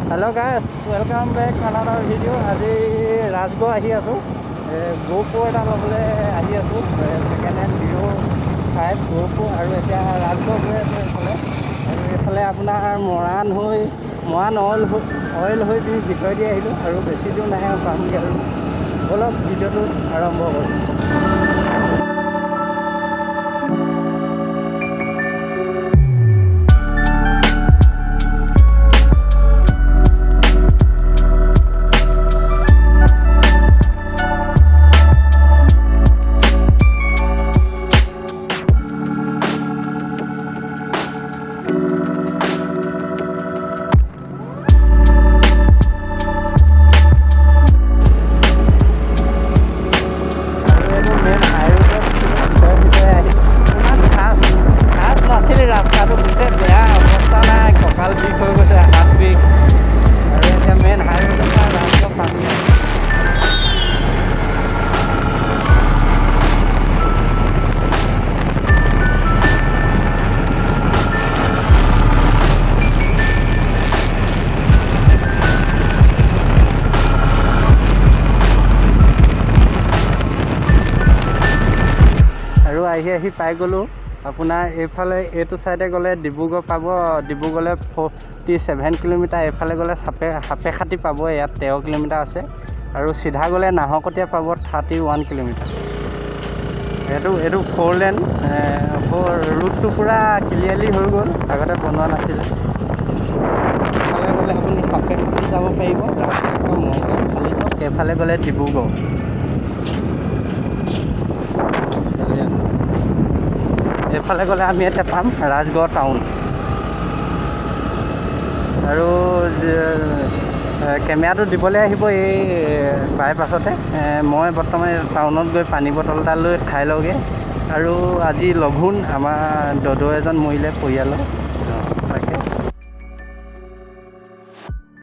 Hello guys, welcome back another video. আজি ৰাজগড় আহি আছোঁ, গ'প্ৰ' এটা ল'বলৈ আহি আছোঁ, ছেকেণ্ড হেণ্ড হিৰ' 5 গ'প্ৰ'। আৰু এতিয়া ৰাজগড় গৈ আছোঁ এইফালে। আৰু এইফালে আপোনাৰ মৰাণ হৈ মৰাণ অইল হৈ ভিতৰেদি আহিলোঁ আৰু বেছি দূৰ নাই, পামগৈ। আৰু ব'লক ভিডিঅ'টো আৰম্ভ কৰোঁ। ৰাস্তাটো গোটেই বেয়া অৱস্থা নাই, কঁকাল বিষ হৈ গৈছে, হাত বিষ। আৰু এতিয়া মেইন হাইৱেৰ পৰা ৰাস্তা পামগৈ। আৰু আহি আহি পাই গ'লোঁ আপোনাৰ এইফালে। এইটো ছাইডে গ'লে ডিব্ৰুগড় পাব, ডিব্ৰুগড়লৈ 47 কিলোমিটাৰ। এইফালে গ'লে সাপেখাতি পাব, ইয়াত 13 কিলোমিটাৰ আছে। আৰু চিধা গ'লে নাহৰকটীয়া পাব, 31 কিলোমিটাৰ। এইটো 4 লেন, ৰুটটো পূৰা ক্লিয়াৰলি হৈ গ'ল, আগতে বনোৱা নাছিলে। এইফালে গ'লে আপুনি সাপেখাতি যাব পাৰিব, ৰাস্তাটো মজা খালি যাওক। এইফালে গ'লে ডিব্ৰুগড়। এইফালে গ'লে আমি এতিয়া পাম ৰাজগড় টাউন। আৰু কেমেৰাটো দিবলৈ আহিব এই বাইপাছতে। মই বৰ্তমান টাউনত গৈ পানী বটল এটা লৈ খাই লওঁগৈ। আৰু আজি লঘোণ, আমাৰ দদৌ এজন মৰিলে পৰিয়ালৰ।